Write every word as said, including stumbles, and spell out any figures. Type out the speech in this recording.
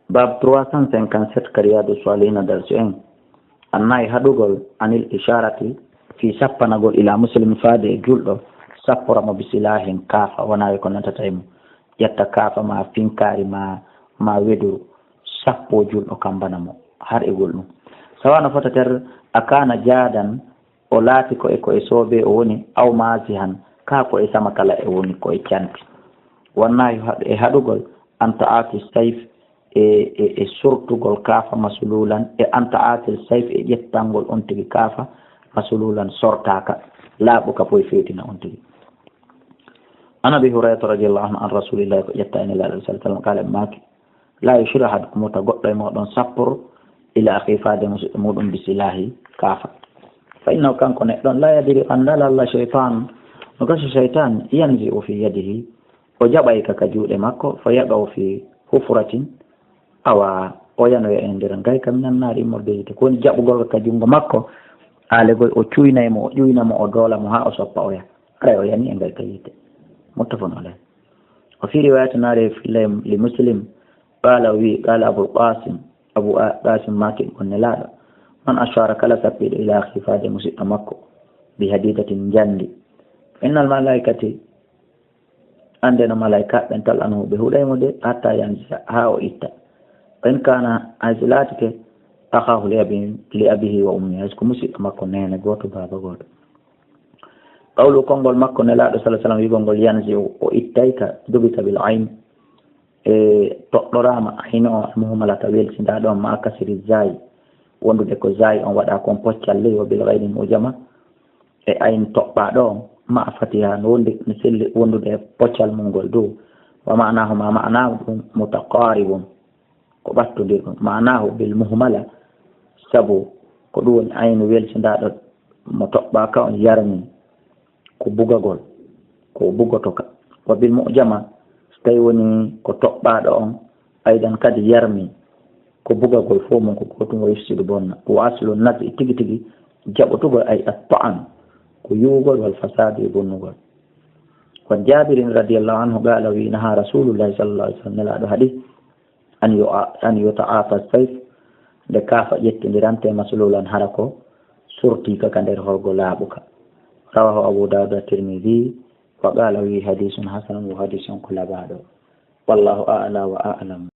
Bab trois cent cinquante-sept ka Riyadu Salihina darsi en, annayi haɗugol anil isharati fii sappanagol ila muslim faade e julɗo, sappora mo bisilahin kaafa, wonaa ko natata e mo, ƴetta kaafa ma finkaari ma, ma weduru, sappo julɗo kambana mo, har e gol ɗum. Sawa no fota ter a kana jaadan, o laati ko e, ko e soobee o woni, aw maasihan, kaa ko e sama kala e woni, ko e canti. Wannaahi haɗ-, e haɗugol, an ta'aati sayf, e, e, e sortugol kaafa masululan, e an ta'aati sayf e ƴettangol on tigi kaafa masululan sortaaka, laaɓuka poy feetina on tigi. An Abi Hurayrata radiyallahu anhu, an Rasulillahi, ko ƴetta e Nelaaɗo sallallahu alaihi wasallam, qaala, maaki, laa yushir ahadukum, wota goɗɗo e mooɗon sappor, ila akhi, faade musiɗɗo muuɗum, bi silaahi, kaafa. Fa innahu, kanko neɗɗo on, laa yadri, anndaa la'alla shaytan, no gasa shaytan, yanzi'u fi yadihi, o jaɓay ka, ka juuɗe makko, fa yaqa'u fi hufratin, awa o yanoya e nder ngayka minan naari, immorde yiite. Ko woni jaɓugol ka, ka junngo makko, alegol o cuynay mo, o ƴuyna mo, o doola mo haa o soppa oya. Haray o yani e ngayka yiite. Muttafaqun alayh. Wa fi riwayatin naari fi lay-, li Muslim, qaala, o wi'i, qaala Abul Qaasim, Abu A-, Qaasim maaki, on Nelaaɗo, man ashara, kala sappiiɗo, ila akhi, faade musiɗɗo makko, bi hadidatin, njandi, fa innal malaikati, annde no malaikaaɓe ɓen, tal'anuhu, ɓe huɗay mo de, hatta yanzi'a, haa o itta. Wa in kaana, hay si laatike, akhaahu li abi-, li abihi wa ummihi, hay si ko musiɗɗo makko neene gooto, baaba gooto. Qawlu, konngol makko Nelaaɗo sallallahu alaihi wasallam wi'gol ngol yanzi'u, o ittay ka, dubita bil ayn, e toɗɗoraama aynu on, al muhmalata, welsindaaɗo on, ma'a kasri zaay, wondude ko zaay on waɗaa kon poccal ley, wa bil ghayni mu'jama, e ayn toɓɓaaɗo on, ma'a fatiha, no wondi, no selli wondude e poccal mun ngol du, wa ma'naahu, ma ma'naahu ɗum, mutaqaaribun, ko ɓattondirɗum, ma'naahu bil muhmala, sabu ko ɗum woni aynu welsindaaɗo mo toɓɓaaka on, yarmi, ko bugagol, ko bugoto ka. Wa bil mu'jama, so tawi woni ko toɓɓaaɗo on, aydan kadi yarmi, ko bugagol fof mun ko gootum, wa yufsidu, bonna. Wa aslu naz'i, tigi tigi jaɓotugol, ay at-ta'an, ko yuwugol, wal fasadu, e bonnugol. Wa Jaabirin radiyallahu anhu qaala, wi, naha Rasulullahi sallallahu alaihi wasallam, Nelaaɗo haɗi, an yu-, an yuta'ata sayf, nde kaafa ƴettindirante maslulan, hara ko sortiika ka nder horgo laaɓuka. Rawahu Abu Dawud wa Tirmidhi, wa qaala, wi, hadisun hasanun, wo hadisun ko labaaɗo. Wallahu a'la wa a'lam.